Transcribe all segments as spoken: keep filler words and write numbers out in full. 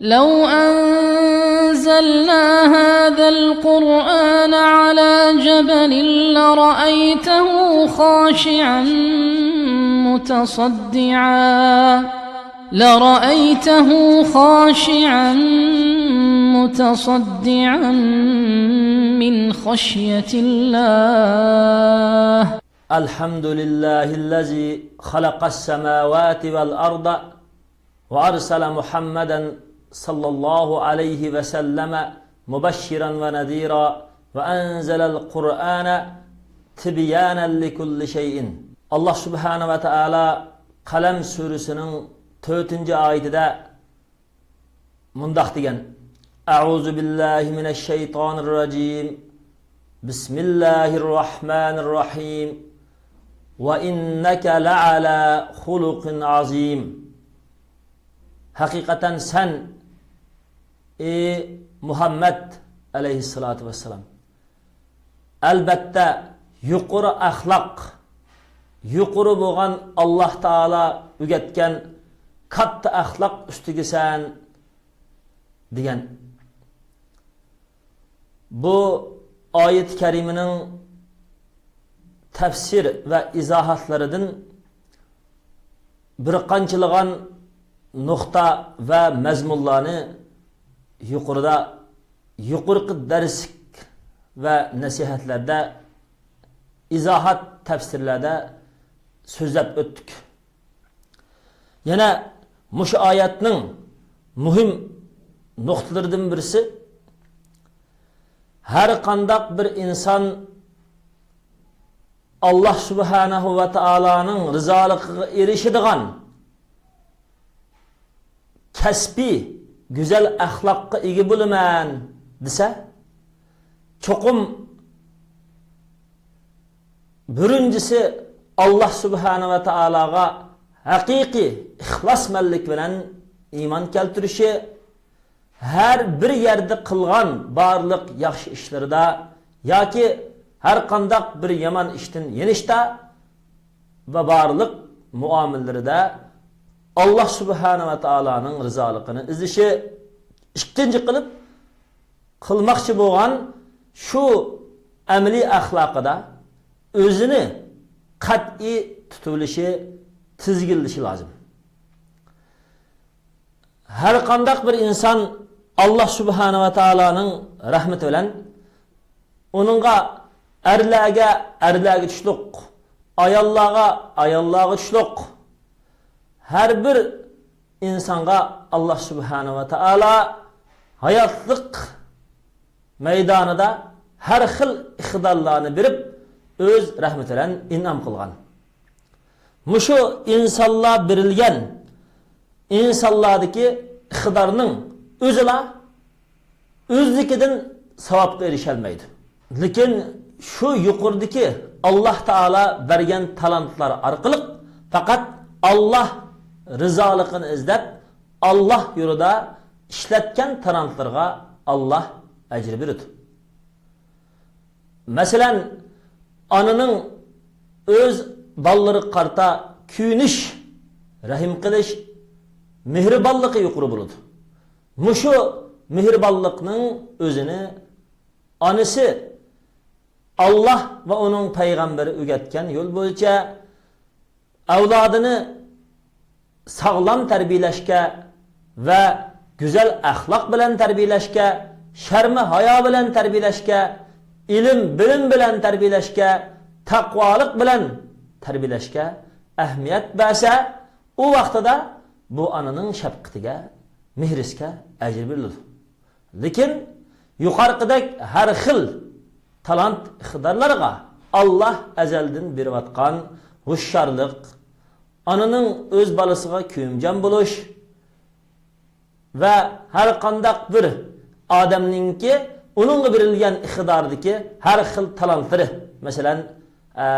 لو أنزلنا هذا القرآن على جبل لرأيته خاشعا متصدعا، لرأيته خاشعا متصدعا من خشية الله. الحمد لله الذي خلق السماوات والأرض وأرسل محمدا صلى الله عليه وسلم مبشرا ونذيرا وأنزل القرآن تبيانا لكل شيء. ئاللاھ سۇبھانەھۇ ۋە تائالا قەلەم سۈرىسىنىڭ تۆتىنچى ئايىتىدە مۇنداق دېگەن: أعوذ بالله من الشيطان الرجيم. بسم الله الرحمن الرحيم. وإنك لعلى خلق عظيم. ھەقىقەتەن سەن، ئى مۇھەممەد ئەلەيھىسسالاتۇ ۋەسسالام، ئەلبەتتە يۇقىرى ئەخلاق، يۇقىرى بولغان ئاللاھ تائالا ئۆگەتكەن كاتتا ئەخلاق ئۈستىگىسەن دېگەن. بۇ ئايەت كەرىمىنىڭ تەپسىر ۋە ئىزاھاتلىرىدىن بىر قانچىلىغان نۇقتا ۋە مەزمۇنلارنى يۇقىرىدا، يۇقىرىقى دەرسلىك ۋە نەسىھەتلەردە، ئىزاھات تەپسىرلەردە سۆزلەپ ئۆتتۇق. يەنە مۇشۇ ئايەتنىڭ مۇھىم نۇقتىلىرىدىن بىرسى، ھەر قانداق بىر ئىنسان ئاللاھ سۇبھانەھۇ ۋە تائالانىڭ رىزالىقىغا ئېرىشىدىغان كەسپىي گۈزەل ئەخلاققا ئىگە بولىمەن دېسە، چوقۇم بىرىنچىسى، ئاللاھ سۇبھانەھۇ ۋە تائالاغا ھەقىقىي ئىخلاسمەنلىك بىلەن ئىمان كەلتۈرۈشى، ھەر بىر يەردە قىلغان بارلىق ياخشى ئىشلىرىدا ياكى ھەر قانداق بىر يامان ئىشتىن يېنىشتا ۋە بارلىق مۇئامىلىلىرىدە ئاللاھ سۇبھانەھۇ ۋە تائالانىڭ رىزالىقىنى ئىزدىشى، ئىككىنچى قىلىپ، قىلماقچى بولغان شۇ ئەمەلىي ئەخلاقىدا ئۆزىنى قەتئىي تۇتۇۋېلىشى، تىزگىنلىشى لازىم. ھەر قانداق بىر ئىنسان ئاللاھ سۇبھانەھۇ ۋە تائالانىڭ رەھمىتى بىلەن ئۇنىڭغا، ئەرلەرگە، ئەرلەرگە تۇشلۇق، ئاياللارغا، ئاياللارغا تۇشلۇق، ھەر بىر ئىنسانغا ئاللاھ سۇبھانەھۇ ۋە تائالا ھاياتلىق مەيدانىدا ھەر خىل ئىقتىدارلارنى بېرىپ، ئۆز رەھمىتى بىلەن ئىنئام قىلغان. مۇشۇ ئىنسانلار بېرىلگەن ئىنسانلاردىكى ئىقتىدارنىڭ ئۆزىلا ئۆزلۈكىدىن ساۋابقا ئېرىشەلمەيدۇ. لېكىن شۇ يۇقىرىدىكى ئاللاھ تائالا بەرگەن تالانتلار ئارقىلىق پەقەت ئاللاھ رىزالىقىنى ئىزدەپ، ئاللاھ يولىدا ئىشلەتكەن تالانتلىرىغا ئاللاھ ئەجىر بېرىدۇ. مەسىلەن، ئانىنىڭ ئۆز بالىلىرىغا قارىتا كۆيۈنۈش، رەھىم قىلىش، مېھرىبانلىقى يۇقىرى بولىدۇ. مۇشۇ مېھرىبانلىقنىڭ ئۆزىنى ئانىسى ئاللاھ ۋە ئۇنىڭ پەيغەمبىرى ئۆگەتكەن يول بويىچە ئەۋلادىنى ساغلام تەربىيەلەشكە ۋە گۈزەل ئەخلاق بىلەن تەربىيەلەشكە، شەرمى ھايا بىلەن تەربىيەلەشكە، ئىلىم بىلىم بىلەن تەربىيەلەشكە، تەقۋالىق بىلەن تەربىيەلەشكە ئەھمىيەت بەرسە، ئۇ ۋاقتىدا بۇ ئانىنىڭ شەپقىتىگە، مېھرىسىگە ئەجىر بېرىلىدۇ. لېكىن يۇقىرىقىدەك ھەر خىل تالانت ئىقتىدارلارغا ئاللاھ ئەزەلدىن بېرىۋاتقان ھوشيارلىق، ئانىنىڭ ئۆز بالىسىغا كۆيۈمچان بولۇش ۋە ھەر قانداق بىر ئادەمنىڭكى ئۇنىڭغا بېرىلگەن ئىقتىداردىكى ھەر خىل تالانتلىرى، مەسىلەن، ئە،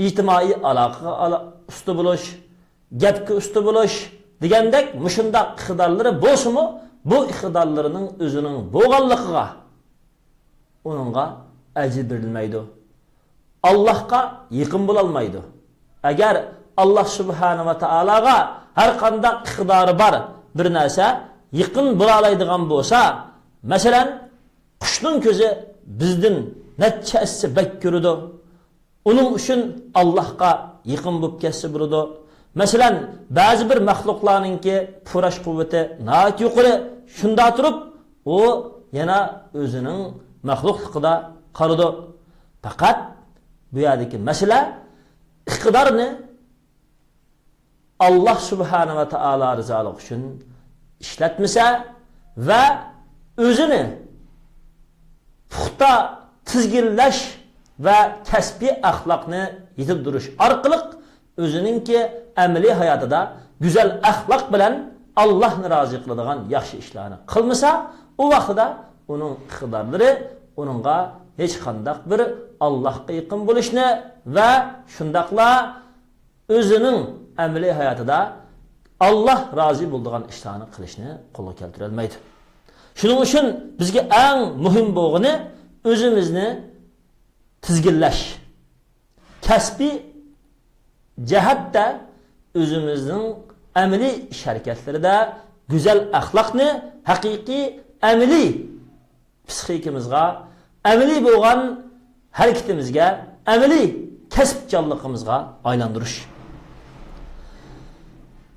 ئىجتىمائىي ئالاقىگە ئالا-، ئۇستا بولۇش، گەپكە ئۇستا بولۇش دېگەندەك مۇشۇنداق ئىقتىدارلىرى بولسىمۇ، بۇ ئىقتىدارلىرىنىڭ ئۆزىنىڭ بولغانلىقىغا ئۇنىڭغا ئەجىر بېرىلمەيدۇ. ئاللاھقا يېقىن بولالمايدۇ. ئەگەر ئاللاھ سۇبھانە ۋە تائالاغا ھەر قانداق ئىقتىدارى بار بىر نەرسە يېقىن بولالايدىغان بولسا، مەسىلەن، قۇشنىڭ كۆزى بىزدىن نەچچە ھەسسە بەك كۆرىدۇ. ئۇنىڭ ئۈچۈن ئاللاھقا يېقىن بولۇپ كەتسە بولىدۇ. مەسىلەن، بەزى بىر مەخلۇقلارنىڭكى پۇراش قۇۋۋىتى ناھايىتى يۇقىرى. شۇندا تۇرۇپ، ئۇ يەنە ئۆزىنىڭ مەخلۇقلۇقىدا قالىدۇ. پەقەت بۇ يەردىكى مەسىلە ئىقتىدارنى ئاللاھ سۇبھانە ۋە تائالا رىزالىقى ئۈچۈن ئىشلەتمىسە ۋە ئۆزىنى پۇختا تىزگىنلەش ۋە كەسپىي ئەخلاقنى يېتىلدۈرۈش ئارقىلىق ئۆزىنىڭكى ئەمەلىي ھاياتىدا گۈزەل ئەخلاق بىلەن ئاللاھنى رازى قىلىدىغان ياخشى ئىشلارنى قىلمىسا، ئۇ ۋاقتىدا ئۇنىڭ ئىقتىدارلىرى ئۇنىڭغا ھېچقانداق بىر ئاللاھقا يېقىن بولۇشنى ۋە شۇنداقلا ئۆزىنىڭ ئەمەلىي ھاياتىدا ئاللاھ رازى بولىدىغان ئىشلارنى قىلىشنى قولغا كەلتۈرەلمەيدۇ. شۇنىڭ ئۈچۈن بىزگە ئەڭ مۇھىم بولغىنى ئۆزىمىزنى تىزگىنلەش، كەسپىي جەھەتتە ئۆزىمىزنىڭ ئەمەلىي ئىش ھەرىكەتلىرىدە گۈزەل ئەخلاقنى ھەقىقىي ئەمەلىي پىسخىكىمىزغا، ئەمەلىي بولغان ھەرىكىتىمىزگە، ئەمەلىي كەسىپچانلىقىمىزغا ئايلاندۇرۇش.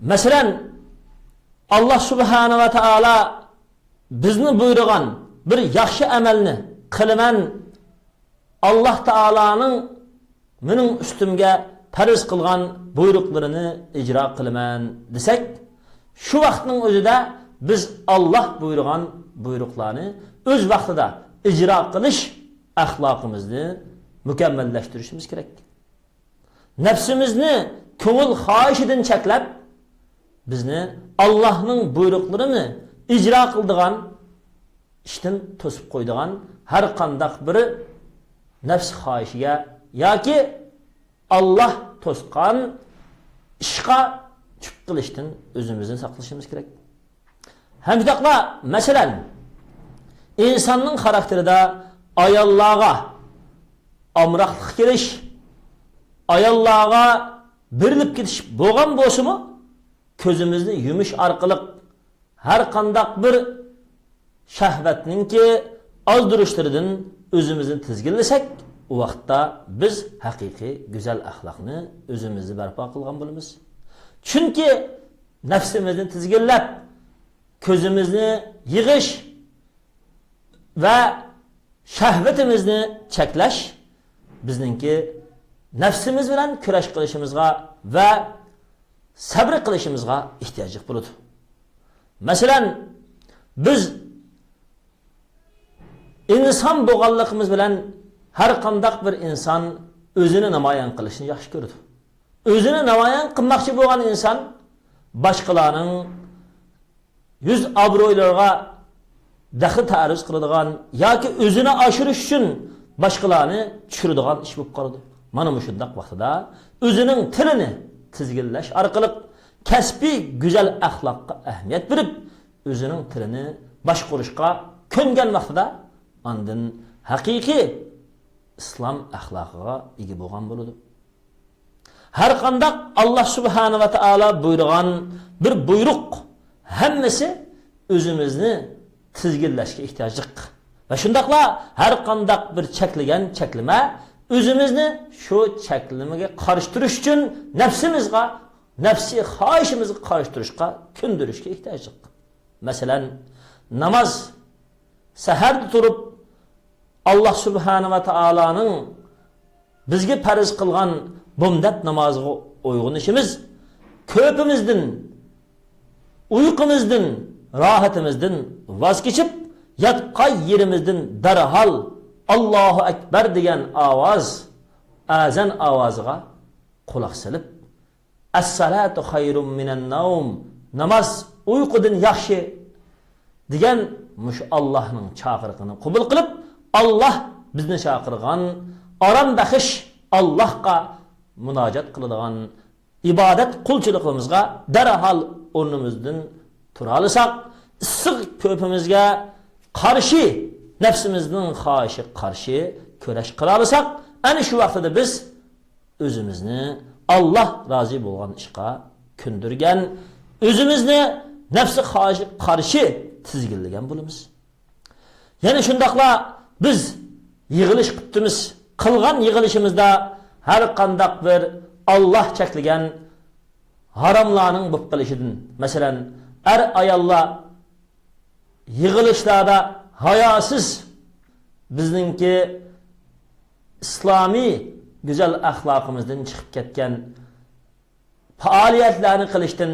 مەسىلەن، ئاللاھ سۇبھانە ۋە تائالا بىزنى بۇيرۇغان بىر ياخشى ئەمەلنى قىلىمەن، ئاللاھ تائالانىڭ مېنىڭ ئۈستۈمگە پەرز قىلغان بۇيرۇقلىرىنى ئىجرا قىلىمەن دېسەك، شۇ ۋاقىتنىڭ ئۆزىدە بىز ئاللاھ بۇيرۇغان بۇيرۇقلارنى ئۆز ۋاقتىدا ئىجرا قىلىش ئەخلاقىمىزنى مۇكەممەللەشتۈرۈشىمىز كېرەك. نەپسىمىزنى كۆڭۈل خاھىشىدىن چەكلەپ، بىزنى ئاللاھنىڭ بۇيرۇقلىرىنى ئىجرا قىلىدىغان ئىشتىن توسۇپ قويىدىغان ھەر قانداق بىر نەپس خاھىشىگە ياكى ئاللاھ توسقان ئىشقا چۈشۈپ قېلىشتىن ئۆزىمىزنى ساقلىشىمىز كېرەك. ھەم شۇنداقلا، مەسىلەن، ئىنساننىڭ خاراكتېرىدا ئاياللارغا ئامراقلىق كېلىش، ئاياللارغا بېرىلىپ كېتىش بولغان بولسىمۇ، كۆزىمىزنى يۇمۇش ئارقىلىق ھەر قانداق بىر شەھۋەتنىڭكى ئازدۇرۇشلىرىدىن ئۆزىمىزنى تىزگىنلىسەك، ئۇ ۋاقىتتا بىز ھەقىقىي گۈزەل ئەخلاقنى ئۆزىمىزدە بەرپا قىلغان بولىمىز. چۈنكى نەپسىمىزنى تىزگىنلەپ، كۆزىمىزنى يىغىش ۋە شەھۋىتىمىزنى چەكلەش بىزنىڭكى نەپسىمىز بىلەن كۈرەش قىلىشىمىزغا ۋە سەبرى قىلىشىمىزغا ئېھتىياجلىق بولىدۇ. مەسىلەن، بىز ئىنسان بولغانلىقىمىز بىلەن ھەر قانداق بىر ئىنسان ئۆزىنى نامايان قىلىشنى ياخشى كۆرىدۇ. ئۆزىنى نامايان قىلماقچى بولغان ئىنسان باشقىلارنىڭ يۈز ئابرۇيلىرىغا دەخلى تەرۇز قىلىدىغان ياكى ئۆزىنى ئاشۇرۇش ئۈچۈن باشقىلارنى چۈشۈرىدىغان ئىش بولۇپ قالىدۇ. مانا مۇشۇنداق ۋاقتىدا ئۆزىنىڭ تىلىنى تىزگىنلەش ئارقىلىق كەسپىي گۈزەل ئەخلاققا ئەھمىيەت بېرىپ، ئۆزىنىڭ تىلىنى باشقۇرۇشقا كۆنگەن ۋاقتىدا ئاندىن ھەقىقىي ئىسلام ئەخلاقىغا ئىگە بولغان بولىدۇ. ھەر قانداق ئاللاھ سۇبھانە ۋە تائالا بۇيرۇغان بىر بۇيرۇق ھەممىسى ئۆزىمىزنى تىزگىنلەشكە ئېھتىياجلىق. ۋە شۇنداقلا ھەر قانداق بىر چەكلىگەن چەكلىمە ئۆزىمىزنى شۇ چەكلىمىگە قارشى تۇرۇش ئۈچۈن نەپسىمىزغا، نەپسىي خاھىشىمىزغا قارشى تۇرۇشقا كۆندۈرۈشكە ئېھتىياجلىق. مەسىلەن، ناماز، سەھەردە تۇرۇپ، ئاللاھ سۇبھانە ۋە تائالانىڭ بىزگە پەرز قىلغان بومدەت نامازىغا ئويغىنىشىمىز، كۆپىمىزدىن، ئۇيقۇمىزدىن، راھىتىمىزدىن ۋاز كېچىپ، ياتقان يېرىمىزدىن دەرھال «ئاللاھۇ ئەكبەر» دېگەن ئاۋاز، ئەزان ئاۋازىغا قۇلاق سېلىپ، «ئەسسالاتۇ خەيرۇم مىنەن نەۋم»، ناماز ئۇيقۇدىن ياخشى دېگەن مۇشۇ ئاللاھنىڭ چاقىرىقىنى قوبۇل قىلىپ، ئاللاھ بىزنى چاقىرغان ئارام بەخش ئاللاھقا مۇناجات قىلىدىغان ئىبادەت قۇلچىلىقىمىزغا دەرھال ئورنىمىزدىن تۇرالىساق، ئىسسىق كۆپىمىزگە قارشى، نەپسىمىزنىڭ خاھىشىغا قارشى كۈرەش قىلالىساق، ئەنە شۇ ۋاقتىدا بىز ئۆزىمىزنى ئاللاھ رازى بولغان ئىشقا كۆندۈرگەن، ئۆزىمىزنى نەپسى قارشى، قارشى تىزگىنلىگەن بولىمىز. يەنە شۇنداقلا بىز يىغىلىش قىپتىمىز. قىلغان يىغىلىشىمىزدا ھەر قانداق بىر ئاللاھ چەكلىگەن ھاراملارنىڭ بولۇپ قېلىشىدىن، مەسىلەن، ئەر-ئاياللار يىغىلىشلاردا ھاياسىز، بىزنىڭكى ئىسلامىي گۈزەل ئەخلاقىمىزدىن چىقىپ كەتكەن پائالىيەتلەرنى قىلىشتىن،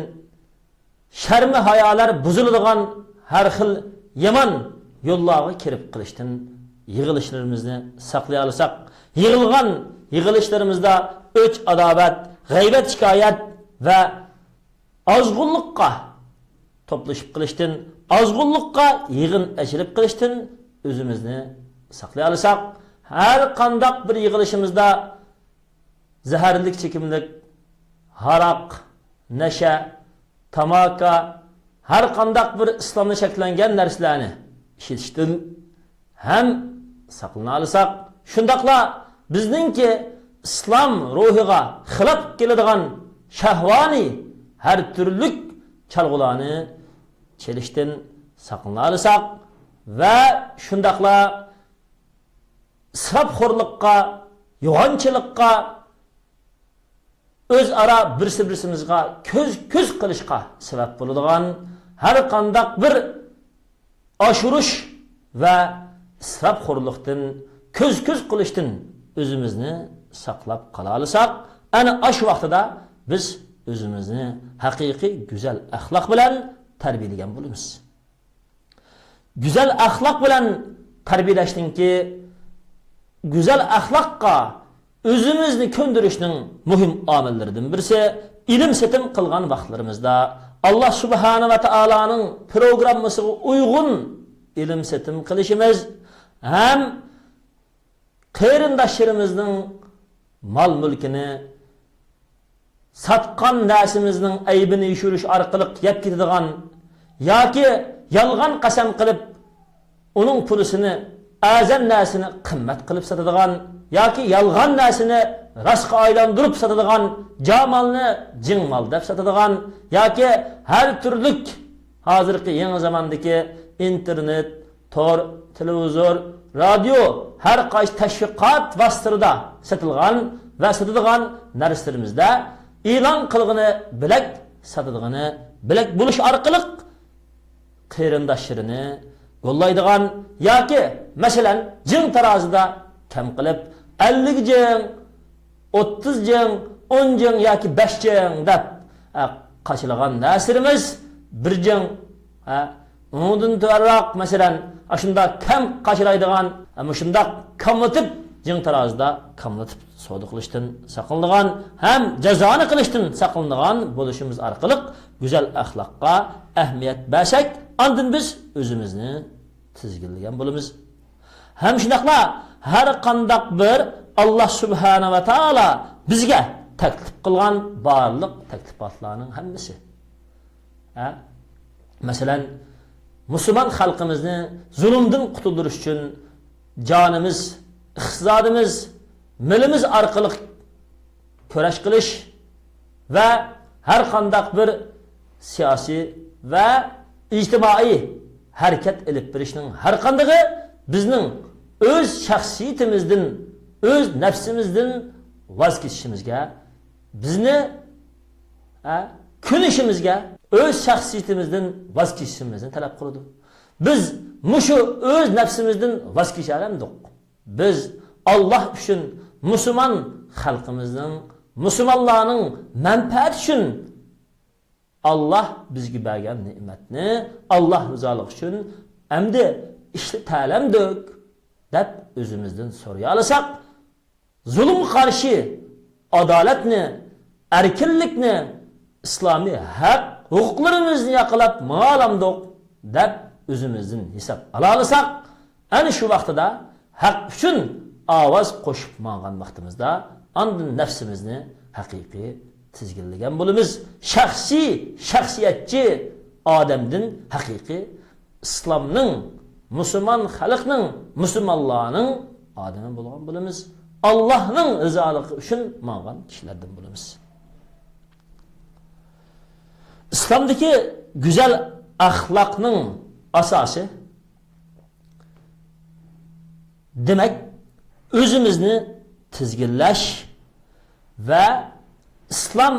شەرمى ھايالار بۇزۇلىدىغان ھەر خىل يامان يوللارغا كىرىپ قېلىشتىن يىغىلىشلىرىمىزنى ساقلىيالىساق، يىغىلغان يىغىلىشلىرىمىزدا ئۆچ-ئاداۋەت، غەيۋەت-شىكايەت ۋە ئازغۇنلۇققا توپلىشىپ قېلىشتىن، ئازغۇنلۇققا يىغىن ئېچىلىپ قېلىشتىن ئۆزىمىزنى ساقلىيالىساق، ھەر قانداق بىر يىغىلىشىمىزدا زەھەرلىك چېكىملىك، ھاراق، نەشە، تاماكا، ھەر قانداق بىر ئىسلامدا چەكلەنگەن نەرسىلەرنى ئىشلىتىشتىن ھەم ساقلىنالىساق، شۇنداقلا بىزنىڭكى ئىسلام روھىغا خىلاپ كېلىدىغان شەھۋانىي ھەر تۈرلۈك چالغۇلارنى چېلىشتىن ساقلىنالىساق ۋە شۇنداقلا ئىسراپخورلۇققا، يوغانچىلىققا، ئۆزئارا بىرسى-بىرسىمىزغا كۆز-كۆز قىلىشقا سەۋەب بولىدىغان ھەر قانداق بىر ئاشۇرۇش ۋە ئىسراپخورلۇقتىن، كۆز-كۆز قىلىشتىن ئۆزىمىزنى ساقلاپ قالالىساق، ئەنە ئاشۇ ۋاقتىدا بىز ئۆزىمىزنى ھەقىقىي گۈزەل ئەخلاق بىلەن تەربىيەلىگەن بولىمىز. گۈزەل ئەخلاق بىلەن تەربىيەلەشنىڭكى، گۈزەل ئەخلاققا ئۆزىمىزنى كۆندۈرۈشنىڭ مۇھىم ئامىللىرىدىن بىرسى، ئېلىم-سېتىم قىلغان ۋاقىتلىرىمىزدا، ئاللاھ سۇبھانە ۋە تائالانىڭ پروگراممىسىغا ئۇيغۇن ئېلىم-سېتىم قىلىشىمىز ھەم قېرىنداشلىرىمىزنىڭ مال-مۈلكىنى، ساتقان نەرسىمىزنىڭ ئەيىبىنى يوشۇرۇش ئارقىلىق يەپ كېتىدىغان ياكى يالغان قەسەم قىلىپ، ئۇنىڭ پۇلىسىنى ئەرزان نەرسىنى قىممەت قىلىپ ساتىدىغان ياكى يالغان نەرسىنى راستقا ئايلاندۇرۇپ ساتىدىغان، جا مالنى جىڭ مال دەپ ساتىدىغان ياكى ھەر تۈرلۈك ھازىرقى يېڭى زاماندىكى ئىنتېرنېت، تور، تېلېۋىزور، رادىيو، ھەر قايسى تەشۋىقات ۋاسىتىلىرىدا سېتىلغان ۋە سېتىدىغان نەرسىلىرىمىزدە ئېلان قىلغىنى بىلەك، ساتىدىغىنى بىلەك بولۇش ئارقىلىق قېرىنداشلىرىنى گوللايدىغان ياكى، مەسىلەن، جىڭ تارازىدا كەم قىلىپ، ئەللىك جىڭ، ئوتتۇز جىڭ، ئون جىڭ ياكى بەش جىڭ دەپ، ئە، قاچىلىغان نەرسىلىرىمىز بىر جىڭ، ئە، ئۇنىڭدىن تۆۋەنرەك، مەسىلەن، ئاشۇنداق كەم قاچىلايدىغان، ئە، مۇشۇنداق كاملىتىپ، جىڭ تارازىدا كاملىتىپ سودا قىلىشتىن ساقلىنىدىغان ھەم جازانى قىلىشتىن ساقلىنىدىغان بولۇشىمىز ئارقىلىق گۈزەل ئەخلاققا ئەھمىيەت بەرسەك، ئاندىن بىز ئۆزىمىزنى تىزگىنلىگەن بولىمىز. ھەم شۇنداقلا ھەر قانداق بىر ئاللاھ سۇبھانە ۋە تائالا بىزگە تەكلىپ قىلغان بارلىق تەكلىپاتلارنىڭ ھەممىسى. ھە؟ مەسىلەن، مۇسۇلمان خەلقىمىزنى زۇلۇمدىن قۇتۇلدۇرۇش ئۈچۈن جانىمىز، ئىقتىسادىمىز، مېلىمىز ئارقىلىق كۈرەش قىلىش ۋە ھەر قانداق بىر سىياسىي ۋە ئىجتىمائىي ھەرىكەت ئېلىپ بېرىشنىڭ ھەر قاندىقى بىزنىڭ ئۆز شەخسىيىتىمىزدىن، ئۆز نەپسىمىزدىن ۋاز كېچىشىمىزگە، بىزنى، ھە، كۆنۈشىمىزگە، ئۆز شەخسىيىتىمىزدىن ۋاز كېچىشىمىزنى تەلەپ قىلىدۇ. بىز مۇشۇ ئۆز نەپسىمىزدىن ۋاز كېچەلەمدۇق؟ بىز ئاللاھ ئۈچۈن، مۇسۇلمان خەلقىمىزنىڭ، مۇسۇلمانلارنىڭ مەنپەئەتى ئۈچۈن ئاللاھ بىزگە بەرگەن نېمەتنى ئاللاھ رىزالىقى ئۈچۈن ئەمدى ئىشلىتەلەمدۇق دەپ ئۆزىمىزدىن سورىيالىساق، زۇلۇمغا قارشى ئادالەتنى، ئەركىنلىكنى، ئىسلامىي ھەق ھوقۇقلىرىمىزنى ياقىلاپ ماڭالامدۇق دەپ ئۆزىمىزدىن ھېساب ئالالىساق، ئەنە شۇ ۋاقتىدا ھەق ئۈچۈن ئاۋاز قوشۇپ ماڭغان ۋاقتىمىزدا، ئاندىن نەپسىمىزنى ھەقىقىي تىزگىنلىگەن بولىمىز. شەخسىي، شەخسىيەتچى ئادەمدىن ھەقىقىي ئىسلامنىڭ، مۇسۇلمان خەلقنىڭ، مۇسۇلمانلارنىڭ ئادىمى بولغان بولىمىز. ئاللاھنىڭ رىزالىقى ئۈچۈن ماڭغان كىشىلەردىن بولىمىز. ئىسلامدىكى گۈزەل ئەخلاقنىڭ ئاساسى، دېمەك، ئۆزىمىزنى تىزگىنلەش ۋە ئىسلام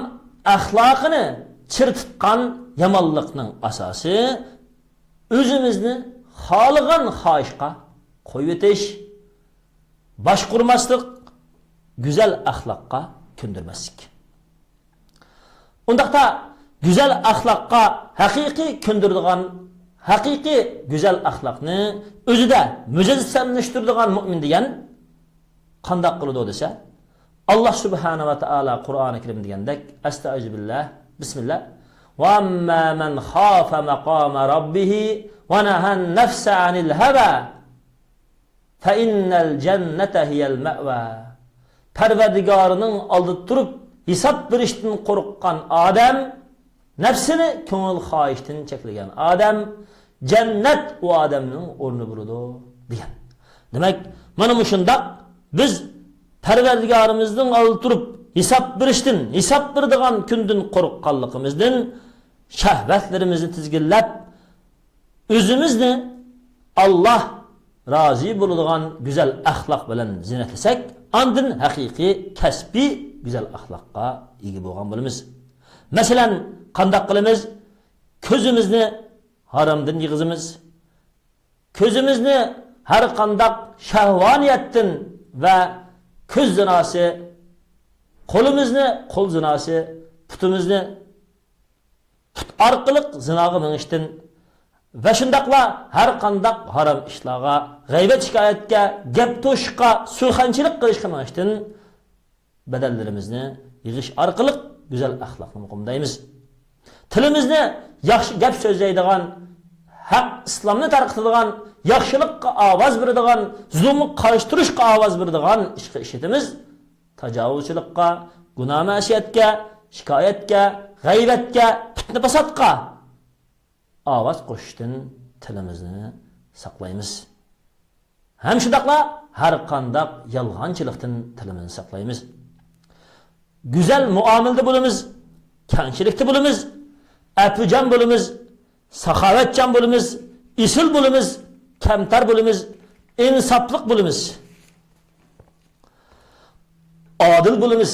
ئەخلاقىنى چىرىتقان يامانلىقنىڭ ئاساسى، ئۆزىمىزنى خالىغان خاھىشقا قويۇۋېتىش، باشقۇرماسلىق، گۈزەل ئەخلاققا كۆندۈرمەسلىك. ئۇنداقتا گۈزەل ئەخلاققا ھەقىقىي كۆندۈرىدىغان، ھەقىقىي گۈزەل ئەخلاقنى ئۆزىدە مۇجەسسەملەشتۈرىدىغان مۇئمىن دېگەن قانداق قىلىدۇ دېسە، ئاللا سۇبھانە ۋە تائالا قۇرئانى كەرىمدە دېگەندەك، ئەستەئىزۇبىللا، بىسمىللا، ۋەئەمما مەن خافە مەقامە رەببىھى ۋە نەھەن نەفسە ئەنىل ھەۋا فەئىننەل جەننەتە ھىيەل مەئۋا. پەرۋەردىگارىنىڭ ئالدىدا تۇرۇپ ھېساب بېرىشتىن قورققان ئادەم، نەپسىنى كۆڭۈل خاھىشتىن چەكلىگەن ئادەم، جەننەت ئۇ ئادەمنىڭ ئورنى بولىدۇ، دېگەن. دېمەك، مانا مۇشۇنداق بىز پەرۋەردىگارىمىزنىڭ ئالدىدا تۇرۇپ ھېساب بېرىشتىن، ھېساب بېرىدىغان كۈندىن قورققانلىقىمىزدىن شەھۋەتلىرىمىزنى تىزگىنلەپ، ئۆزىمىزنى ئاللا رازى بولىدىغان گۈزەل ئەخلاق بىلەن زىننەتلىسەك، ئاندىن ھەقىقىي كەسپىي گۈزەل ئەخلاققا ئىگە بولغان بولىمىز. مەسىلەن، قانداق قىلىمىز؟ كۆزىمىزنى ھارامدىن يېغىزىمىز. كۆزىمىزنى ھەر قانداق شەھۋانىيەتتىن ۋە كۆز زىناسى، قولىمىزنى قول زىناسى، پۇتىمىزنى پۇت ئارقىلىق زىناغا مېڭىشتىن ۋە شۇنداقلا ھەر قانداق ھارام ئىشلارغا، غەيۋەت شىكايەتكە، گەپ توشۇشقا، سۇخەنچىلىك قىلىشقا مېڭىشتىن بەدەنلىرىمىزنى يىغىش ئارقىلىق گۈزەل ئەخلاقنى مۇقىمدايمىز. تىلىمىزنى ياخشى گەپ سۆزلەيدىغان، ھەق ئىسلامنى تارقىتىدىغان، ياخشىلىققا ئاۋاز بېرىدىغان، زۇلۇمغا قارشى تۇرۇشقا ئاۋاز بېرىدىغان ئىشقا ئىشلىتىمىز. تاجاۋۇزچىلىققا، گۇناھ-مەسىيەتكە، شىكايەتكە، غەيۋەتكە، پىتنە-پاساتقا ئاۋاز قوشۇشتىن تىلىمىزنى ساقلايمىز. ھەم شۇنداقلا ھەر قانداق يالغانچىلىقتىن تىلىمىزنى ساقلايمىز. گۈزەل مۇئامىلىدە بولىمىز، كەڭچىلىكتە بولىمىز، ئەپۇجان بولىمىز، ساخاۋەتچان بولىمىز، ئېسىل بولىمىز، كەمتەر بولىمىز، ئىنساپلىق بولىمىز، ئادىل بولىمىز.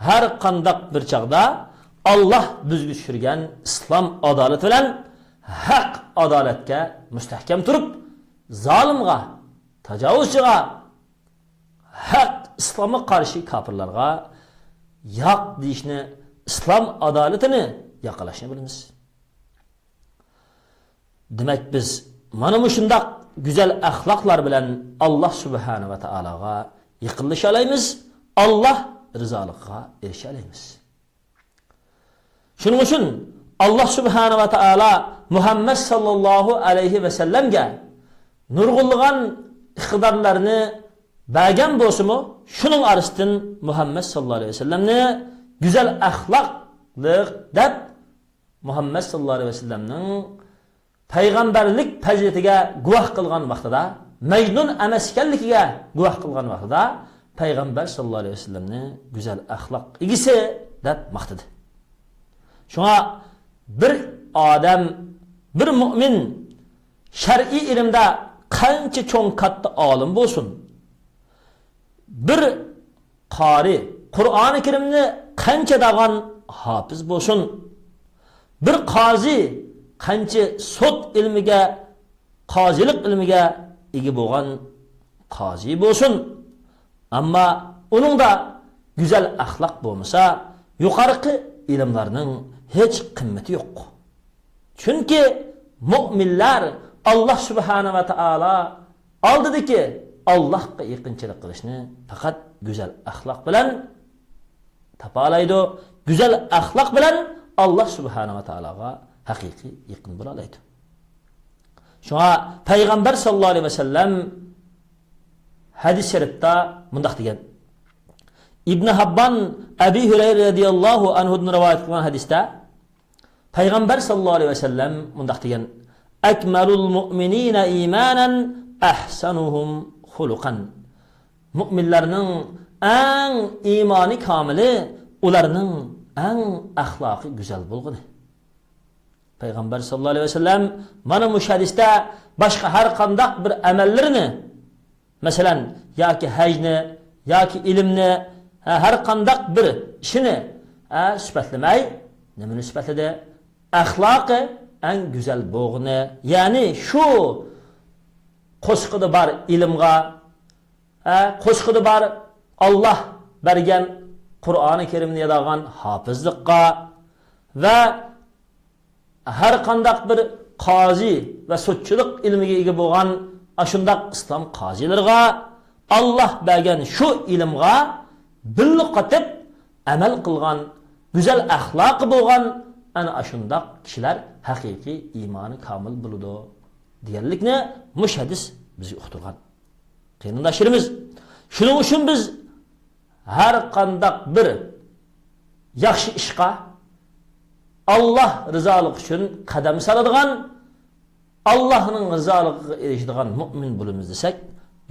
ھەر قانداق بىر چاغدا ئاللا بىزگە چۈشۈرگەن ئىسلام ئادالىتى بىلەن ھەق ئادالەتكە مۇستەھكەم تۇرۇپ، زالىمغا، تاجاۋۇزچىغا، ھەق ئىسلامغا قارشى كاپىرلارغا ياق دېيىشنى، ئىسلام ئادالىتىنى ياقىلاشنى بىلىمىز. دېمەك، بىز مانا مۇشۇنداق گۈزەل ئەخلاقلار بىلەن ئاللا سۇبھانە ۋە تائالاغا يېقىنلىشالايمىز، ئاللا رىزالىقىغا ئېرىشەلەيمىز. شۇنىڭ ئۈچۈن ئاللا سۇبھانە ۋە تائالا مۇھەممەد ساللاللاھۇ ئەلەيھى ۋەسەللەمگە نۇرغۇنلىغان ئىقتىدارلارنى بەرگەن بولسىمۇ، شۇنىڭ ئارىسىدىن مۇھەممەد ساللاللاھۇ ئەلەيھى ۋەسەللەمنى گۈزەل ئەخلاقلىق دەپ، مۇھەممەد ساللاللاھۇ ئەلەيھى ۋەسەللەمنىڭ پەيغەمبەرلىك پەزىلىتىگە گۇۋاھ قىلغان ۋاقتىدا، مەجنۇن ئەمەس ئىكەنلىكىگە گۇۋاھ قىلغان ۋاقتىدا، پەيغەمبەر ساللاللاھۇ ئەلەيھى ۋەسەللەمنى گۈزەل ئەخلاق ئىگىسى دەپ ماختىدى. شۇڭا بىر ئادەم، بىر مۇئمىن شەرئىي ئىلىمدە قانچە چوڭ كاتتا ئالىم بولسۇن، بىر قارى، قۇرئانى كەرىمنى قانچە داغان ھاپىز بولسۇن، بىر قازى قانچە سوت ئىلمىگە، قازىلىق ئىلمىگە ئىگە بولغان قازى بولسۇن، ئەمما ئۇنىڭدا گۈزەل ئەخلاق بولمىسا، يۇقىرىقى ئىلىملارنىڭ ھېچ قىممىتى يوق. چۈنكى مۇئمىنلار ئاللا سۇبھانە ۋە تائالا ئالدىدىكى ئاللاھقا يېقىنچىلىق قىلىشنى پەقەت گۈزەل ئەخلاق بىلەن تاپالايدۇ. گۈزەل ئەخلاق بىلەن ئاللا سۇبھانە ۋە تائالاغا ھەقىقىي يېقىن بولالايدۇ. شۇڭا پەيغەمبەر ساللاللاھۇ ئەلەيھى ۋەسەللەم ھەدىس شەرىپتە مۇنداق دېگەن. ئىبنى ھاببان ئەبى ھۇرەيرە رەزىياللاھۇ ئەنھۇدىن رىۋايەت قىلغان ھەدىستە پەيغەمبەر ساللاللاھۇ ئەلەيھى ۋەسەللەم مۇنداق دېگەن، ئەكمەلۇل مۇئمىنىنە ئىمانەن ئەھسەنۇھۇم خۇلۇقەن. مۇئمىنلارنىڭ ئەڭ ئىمانى كامىلى ئۇلارنىڭ ئەڭ ئەخلاقى گۈزەل بولغىنى. پەيغەمبەر ساللاللاھۇ ئەلەيھى ۋەسەللەم مانا مۇشۇ ھەدىستە باشقا ھەر قانداق بىر ئەمەللىرىنى، مەسىلەن، ياكى ھەجنى، ياكى ئىلىمنى، ھە، ھەر قانداق بىر ئىشىنى، ھە، سۈپەتلىمەي، نېمىنى سۈپەتلىدى؟ ئەخلاقى ئەڭ گۈزەل بولغىنى، يەنى شۇ قوشقىدا بار ئىلىمغا، ھە، قوشقىدا بار ئاللاھ بەرگەن قۇرئانى كەرىمنى ياداغان ھاپىزلىققا ۋە ھەر قانداق بىر قازى ۋە سوتچىلىق ئىلمىگە ئىگە بولغان ئاشۇنداق ئىسلام قازىلىرىغا، ئاللاھ بەرگەن شۇ ئىلىمغا بىللە قېتىپ ئەمەل قىلغان، گۈزەل ئەخلاقى بولغان ئەنە ئاشۇنداق كىشىلەر ھەقىقىي ئىمانى كامىل بولىدۇ دېگەنلىكنى مۇشۇ ھەدىس بىزگە ئۇقتۇرغان. قېرىنداشلىرىمىز، شۇنىڭ ئۈچۈن بىز ھەر قانداق بىر ياخشى ئىشقا ئاللاھ رىزالىقى ئۈچۈن قەدەم سالىدىغان، ئاللاھنىڭ رىزالىقىغا ئېرىشىدىغان مۆمىن بولىمىز دېسەك،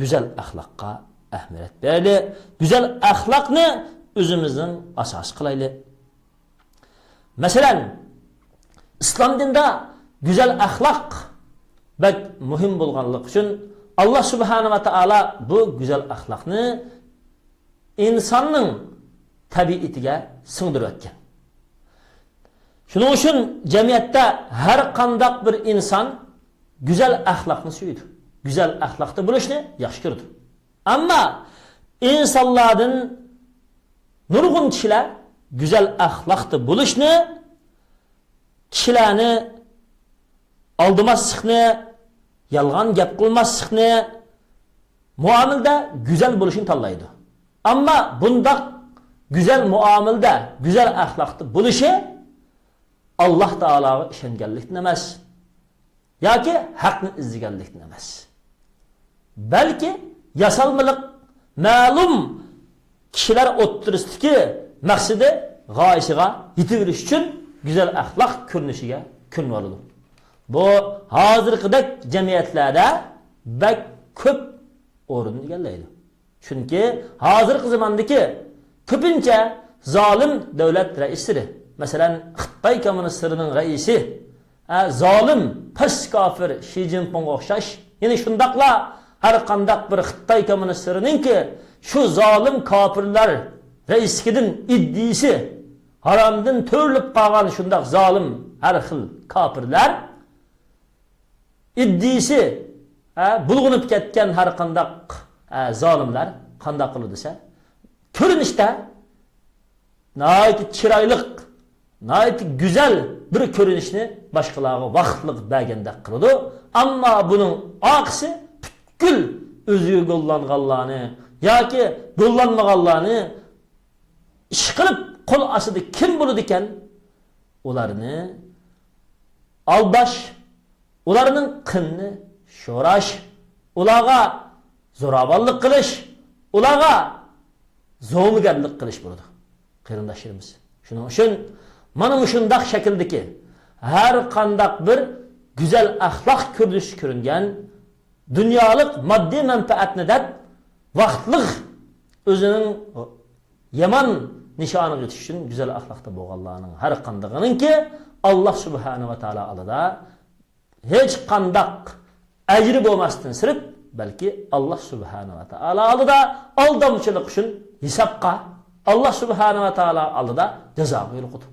گۈزەل ئەخلاققا ئەھمىيەت بېرەيلى. گۈزەل ئەخلاقنى ئۆزىمىزنىڭ ئاساسى قىلايلى. مەسىلەن، ئىسلام دىنىدا گۈزەل ئەخلاق بەك مۇھىم بولغانلىقى ئۈچۈن، ئاللاھ سۇبھانەھۇ ۋە تائالا بۇ گۈزەل ئەخلاقنى ئىنساننىڭ تەبىئىتىگە سىڭدۈرۈۋەتكەن. شۇنىڭ ئۈچۈن جەمئىيەتتە ھەر قانداق بىر ئىنسان گۈزەل ئەخلاقنى سۆيىدۇ، گۈزەل ئەخلاقتا بولۇشنى ياخشى كۆرىدۇ. ئەمما ئىنسانلاردىن نۇرغۇن كىشىلەر گۈزەل ئەخلاقتا بولۇشنى، كىشىلەرنى ئالدىماسلىقنى، يالغان گەپ قىلماسلىقنى، مۇئامىلىدە گۈزەل بولۇشنى تاللايدۇ. ئەمما بۇنداق گۈزەل مۇئامىلىدە، گۈزەل ئەخلاقتا بولۇشى ئاللاھ تائالاغا ئىشەنگەنلىكتىن ئەمەس، ياكى ھەقنى ئىزدىگەنلىكتىن ئەمەس. بەلكى ياسالمىلىق مەلۇم كىشىلەر ئوتتۇرىسىدىكى مەقسىتى، غايىسىغا يېتىۋېلىش ئۈچۈن گۈزەل ئەخلاق كۆرۈنۈشىگە كۆنۈۋالىدۇ. بۇ ھازىرقىدەك جەمئىيەتلەردە بەك كۆپ ئورۇن ئىگىلەيدۇ. چۈنكى ھازىرقى زاماندىكى كۆپىنچە زالىم دۆلەت رەئىسلىرى، مەسىلەن، خىتاي كوممۇنىستلىرىنىڭ رەئىسى، ھە، زالىم، پەس كاپىر شى جىنپىڭغا ئوخشاش. يەنە شۇنداقلا ھەر قانداق بىر خىتاي كوممۇنىستلىرىنىڭكى شۇ زالىم كاپىرلار رەئىسلىكىدىن ئىدىيىسى ھارامدىن تۆرىلىپ قالغان شۇنداق زالىم ھەر خىل كاپىرلار، ئىدىيىسى، ھە، بۇلغىنىپ كەتكەن ھەر قانداق، ھە، زالىملار قانداق قىلىدۇ دېسە، كۆرۈنۈشتە ناھايىتى چىرايلىق، ناھايىتى گۈزەل بىر كۆرۈنۈشنى باشقىلارغا ۋاقىتلىق بەرگەندەك قىلىدۇ. ئەمما بۇنىڭ ئارقىسى پۈتكۈل ئۆزىگە گوللانغانلارنى ياكى گوللانمىغانلارنى ئىشقىلىپ قول ئاستىدا كىم بولىدىكەن، ئۇلارنى ئالداش، ئۇلارنىڭ قېنىنى شوراش، ئۇلارغا زوراۋانلىق قىلىش، ئۇلارغا زومىگەرلىك قىلىش بولىدۇ، قېرىنداشلىرىمىز. شۇنىڭ ئۈچۈن مانا مۇشۇنداق شەكىلدىكى ھەر قانداق بىر گۈزەل ئەخلاق كۆرۈنۈشى كۆرۈنگەن دۇنيالىق ماددىي مەنپەئەتنى دەپ، ۋاقىتلىق ئۆزىنىڭ يامان نىشانىغا يېتىش ئۈچۈن گۈزەل ئەخلاقتا بولغانلارنىڭ ھەر قاندىقىنىڭكى ئاللاھ سۇبھانەھۇ ۋە تائالا ئالدىدا ھېچقانداق ئەجرى بولماستىن سىرت، بەلكى ئاللاھ سۇبھانەھۇ ۋە تائالا ئالدىدا ئالدامچىلىق ئۈچۈن ھېسابقا، ئاللاھ سۇبھانەھۇ ۋە تائالا ئالدىدا جازاغا يولۇقىدۇ.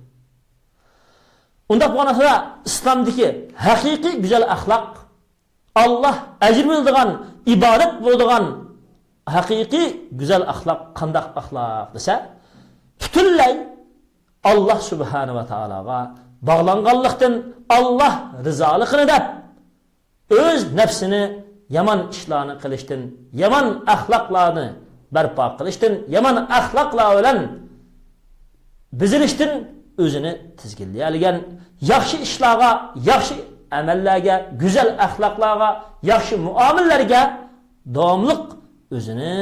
ئۇنداق بولغان ھالدا ئىسلامدىكى ھەقىقىي گۈزەل ئەخلاق، ئاللاھ ئەجىر بېرىدىغان، ئىبادەت بولىدىغان ھەقىقىي گۈزەل ئەخلاق قانداق ئەخلاق دېسە، پۈتۈنلەي ئاللاھ سۇبھانەھۇ ۋە تائالاغا باغلانغانلىقتىن، ئاللاھ رىزالىقىنى دەپ، ئۆز نەپسىنى يامان ئىشلارنى قىلىشتىن، يامان ئەخلاقلارنى بەرپا قىلىشتىن، يامان ئەخلاقلار بىلەن بېزىلىشتىن ئۆزىنى تىزگىنلىيەلىگەن، ياخشى ئىشلارغا، ياخشى ئەمەللەرگە، گۈزەل ئەخلاقلارغا، ياخشى مۇئامىلىلەرگە داۋاملىق ئۆزىنى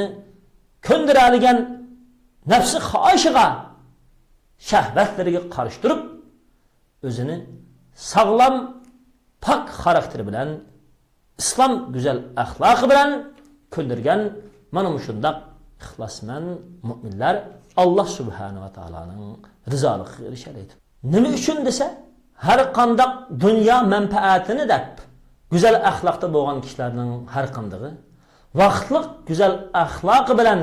كۆندۈرەلىگەن، نەپسى خاھىشىغا، شەھۋەتلىرىگە قارشى تۇرۇپ، ئۆزىنى ساغلام، پاك خاراكتېرى بىلەن، ئىسلام گۈزەل ئەخلاقى بىلەن كۆندۈرگەن مانا مۇشۇنداق ئىخلاسمەن مۆمىنلەر ئاللاھ سۇبھانەھۇ ۋە تائالانىڭ رىزالىقىغا ئېرىشەلەيدۇ. نېمە ئۈچۈن دېسە، ھەر قانداق دۇنيا مەنپەئەتىنى دەپ، گۈزەل ئەخلاقتا بولغان كىشىلەرنىڭ ھەر قاندىقى ۋاقىتلىق گۈزەل ئەخلاقى بىلەن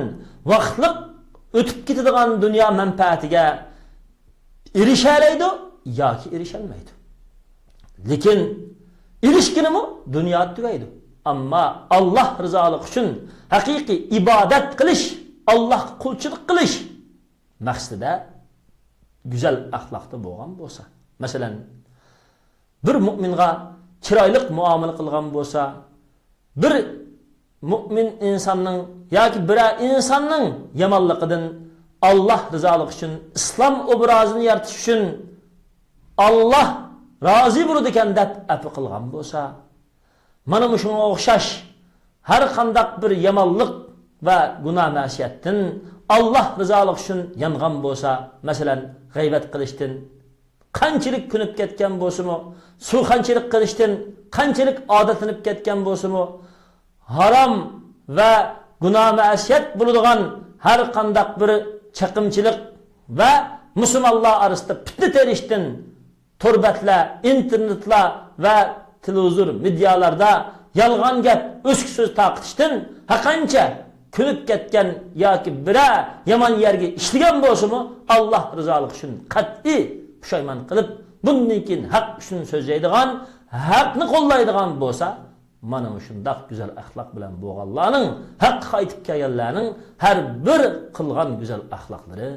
ۋاقىتلىق ئۆتۈپ كېتىدىغان دۇنيا مەنپەئەتىگە ئېرىشەلەيدۇ ياكى ئېرىشەلمەيدۇ. لېكىن ئېرىشكىنىمۇ دۇنيادا تۈگەيدۇ. ئەمما ئاللاھ رىزالىقى ئۈچۈن ھەقىقىي ئىبادەت قىلىش، ئاللاھقا قۇلچىلىق قىلىش مەقسىتىدە گۈزەل ئەخلاقتا بولغان بولسا، مەسىلەن، بىر مۆمىنغا چىرايلىق مۇئامىلە قىلغان بولسا، بىر مۆمىن ئىنساننىڭ ياكى بىرەر ئىنساننىڭ يامانلىقىدىن ئاللاھ رىزالىقى ئۈچۈن، ئىسلام ئوبرازىنى يارىتىش ئۈچۈن، ئاللاھ رازى بولىدىكەن دەپ ئەپۇ قىلغان بولسا، مانا مۇشۇنىڭغا ئوخشاش ھەر قانداق بىر يامانلىق ۋە گۇناھ مەسىيەتتىن ئاللاھ رىزالىقى ئۈچۈن يانغان بولسا، مەسىلەن، غەيۋەت قىلىشتىن قانچىلىك كۆنۈپ كەتكەن بولسىمۇ، سۇخانچىلىق قىلىشتىن قانچىلىك ئادەتلىنىپ كەتكەن بولسىمۇ، ھارام ۋە گۇناھ مەسىيەت بولىدىغان ھەر قانداق بىر چېقىمچىلىق ۋە مۇسۇلمانلار ئارىسىدا پىتنە تېرىشتىن، تور بەتلەر، ئىنتېرنېتلار ۋە تېلېۋىزور، مېدىيالاردا يالغان گەپ، ئۆچكە سۆز تارقىتىشتىن ھەرقانچە كۆنۈپ كەتكەن ياكى بىرەر يامان يەرگە ئىشلىگەن بولسىمۇ، ئاللاھ رىزالىقى ئۈچۈن قەتئىي پۇشايمان قىلىپ، بۇندىن كېيىن ھەق ئۈچۈن سۆزلەيدىغان، ھەقنى قوللايدىغان بولسا، مانا مۇشۇنداق گۈزەل ئەخلاق بىلەن بولغانلارنىڭ، ھەققە قايتىپ كەلگەنلەرنىڭ ھەر بىر قىلغان گۈزەل ئەخلاقلىرى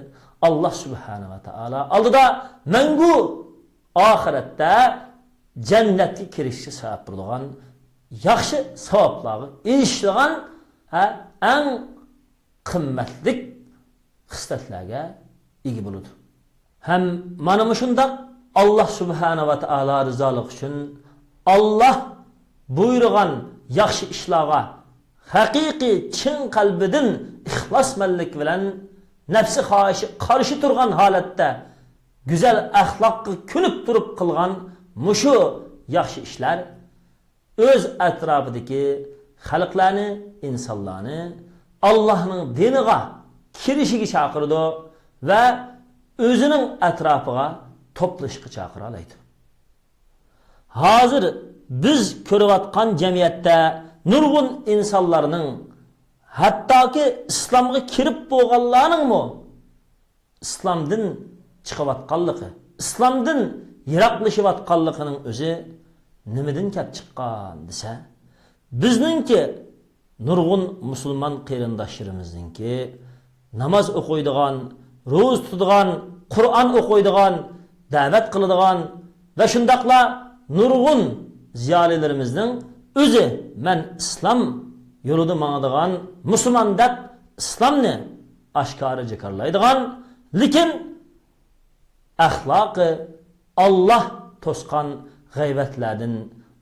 ئاللاھ سۇبھانەھۇ ۋە تائالا ئالدىدا مەڭگۈ ئاخىرەتتە جەننەتكە كىرىشكە سەۋەب بولىدىغان ياخشى ساۋابلارغا ئېرىشىدىغان، ھە، ئەڭ قىممەتلىك خىسلەتلەرگە ئىگە بولىدۇ. ھەم مانا مۇشۇنداق ئاللاھ سۇبھانەھۇ ۋە تائالا رىزالىقى ئۈچۈن ئاللاھ بۇيرۇغان ياخشى ئىشلارغا ھەقىقىي چىن قەلبىدىن ئىخلاسمەنلىك بىلەن نەپسى خاھىشى قارشى تۇرغان ھالەتتە گۈزەل ئەخلاققا كۆنۈپ تۇرۇپ قىلغان مۇشۇ ياخشى ئىشلار ئۆز ئەتراپىدىكى خەلقلەرنى، ئىنسانلارنى ئاللاھنىڭ دىنىغا كىرىشىگە چاقىرىدۇ ۋە ئۆزىنىڭ ئەتراپىغا توپلىشىشقا چاقىرالايدۇ. ھازىر بىز كۆرۈۋاتقان جەمئىيەتتە نۇرغۇن ئىنسانلارنىڭ، ھەتتاكى ئىسلامغا كىرىپ بولغانلارنىڭمۇ ئىسلامدىن چىقىۋاتقانلىقى، ئىسلامدىن يىراقلىشىۋاتقانلىقىنىڭ ئۆزى نېمىدىن كەپ چىققان دېسە، بىزنىڭكى نۇرغۇن مۇسۇلمان قېرىنداشلىرىمىزنىڭكى ناماز ئوقۇيدىغان، روزا تۇتىدىغان، قۇرئان ئوقۇيدىغان، دەۋەت قىلىدىغان ۋە شۇنداقلا نۇرغۇن زىيالىيلىرىمىزنىڭ ئۆزى مەن ئىسلام يولىدا ماڭىدىغان مۇسۇلمان دەپ ئىسلامنى ئاشكارا جاكارلايدىغان، لېكىن ئەخلاقى ئاللاھ توسقان غەيۋەتلەردىن،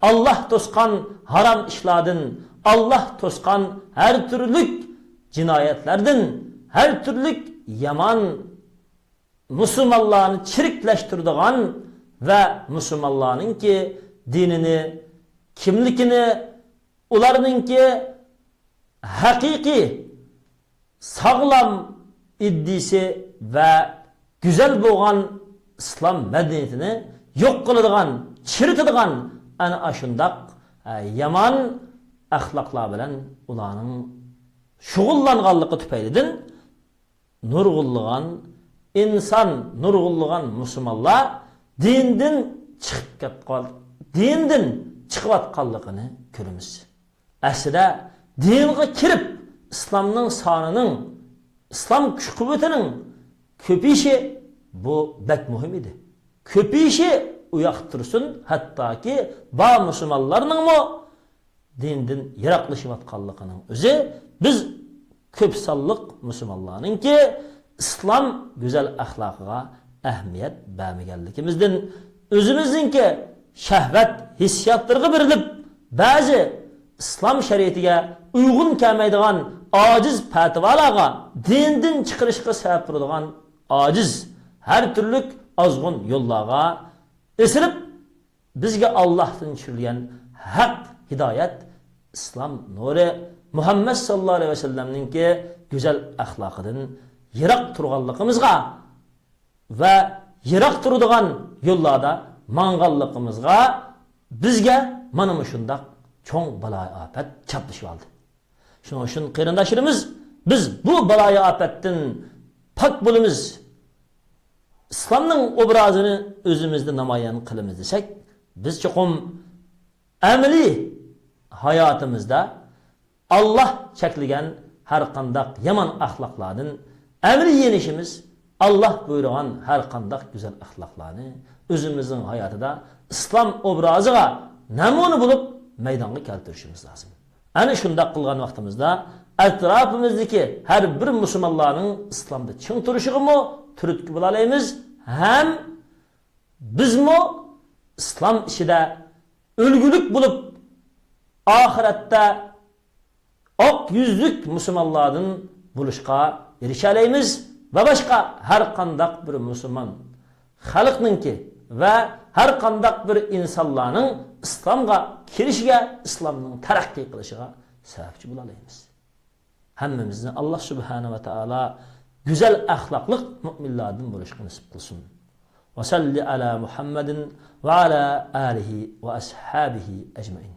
ئاللاھ توسقان ھارام ئىشلاردىن، ئاللاھ توسقان ھەر تۈرلۈك جىنايەتلەردىن، ھەر تۈرلۈك يامان مۇسۇلمانلارنى چىرىكلەشتۈرىدىغان ۋە مۇسۇلمانلارنىڭكى دىنىنى، كىملىكىنى، ئۇلارنىڭكى ھەقىقىي ساغلام ئىدىيىسى ۋە گۈزەل بولغان ئىسلام مەدەنىيىتىنى يوق قىلىدىغان، چىرىتىدىغان ئەنە ئاشۇنداق، ئە، يامان ئەخلاقلار بىلەن ئۇلارنىڭ شۇغۇللانغانلىقى تۈپەيلىدىن نۇرغۇنلىغان ئىنسان، نۇرغۇنلىغان مۇسۇلمانلار دىندىن چىقىپ كەتقان، دىندىن چىقىۋاتقانلىقىنى كۆرىمىز. ئەسلىدە دىنغا كىرىپ، ئىسلامنىڭ سانىنىڭ، ئىسلام كۈچ-قۇۋۋىتىنىڭ كۆپىيىشى بۇ بەك مۇھىم ئىدى. كۆپىيىشى ئۇ ياقتا تۇرسۇن، ھەتتاكى بار مۇسۇلمانلارنىڭمۇ دىندىن يىراقلىشىۋاتقانلىقىنىڭ ئۆزى بىز كۆپ سانلىق مۇسۇلمانلارنىڭكى ئىسلام گۈزەل ئەخلاقىغا ئەھمىيەت بەرمىگەنلىكىمىزدىن، ئۆزىمىزنىڭكى شەھۋەت ھېسسىياتلىرىغا بېرىلىپ، بەزى ئىسلام شەرىئىتىگە ئۇيغۇن كەلمەيدىغان ئاجىز پەتىۋالارغا دىندىن چىقىرىشقا سەۋەب بولىدىغان ئاجىز ھەر تۈرلۈك ئازغۇن يوللارغا ئېسىلىپ، بىزگە ئاللاھتىن چۈشۈرۈلگەن ھەق ھىدايەت، ئىسلام نۇرى، مۇھەممەد ساللاللاھۇ ئەلەيھى ۋەسەللەمنىڭكى گۈزەل ئەخلاقىدىن يىراق تۇرغانلىقىمىزغا ۋە يىراق تۇرىدىغان يوللاردا ماڭغانلىقىمىزغا بىزگە مانا مۇشۇنداق چوڭ بالايىئاپەت چاپلىشىۋالدى. شۇنىڭ ئۈچۈن قېرىنداشلىرىمىز، بىز بۇ بالايىئاپەتتىن پاك بولىمىز، ئىسلامنىڭ ئوبرازىنى ئۆزىمىزدە نامايان قىلىمىز دېسەك، بىز چوقۇم ئەمەلىي ھاياتىمىزدا ئاللاھ چەكلىگەن ھەر قانداق يامان ئەخلاقلاردىن ئەمەلىي يېنىشىمىز، ئاللاھ بۇيرۇغان ھەر قانداق گۈزەل ئەخلاقلارنى ئۆزىمىزنىڭ ھاياتىدا ئىسلام ئوبرازىغا نەمۇنە بولۇپ مەيدانغا كەلتۈرۈشىمىز لازىم. ئەنە شۇنداق قىلغان ۋاقتىمىزدا ئەتراپىمىزدىكى ھەر بىر مۇسۇلمانلارنىڭ ئىسلامدا چىڭ تۇرۇشىغىمۇ تۈرتكە بولالايمىز ھەم بىزمۇ ئىسلام ئىچىدە ئۈلگىلىك بولۇپ، ئاخىرەتتە ئاق يۈزلۈك مۇسۇلمانلاردىن بولۇشقا ئېرىشەلەيمىز ۋە باشقا ھەر قانداق بىر مۇسۇلمان خەلقنىڭكى ۋە ھەر قانداق بىر ئىنسانلارنىڭ ئىسلامغا كىرىشىگە، ئىسلامنىڭ تەرەققىي قىلىشىغا سەۋەبچى بولالايمىز. ھەممىمىزنى ئاللاھ سۇبھانە ۋە تائالا گۈزەل ئەخلاقلىق مۇئمىنلاردىن بولۇشقا نېسىپ قىلسۇن. ۋە سەللى ئەلا مۇھەممەدىن ۋە ئەلا ئالىھى ۋە ئەسھابىھى ئەجمەئىن.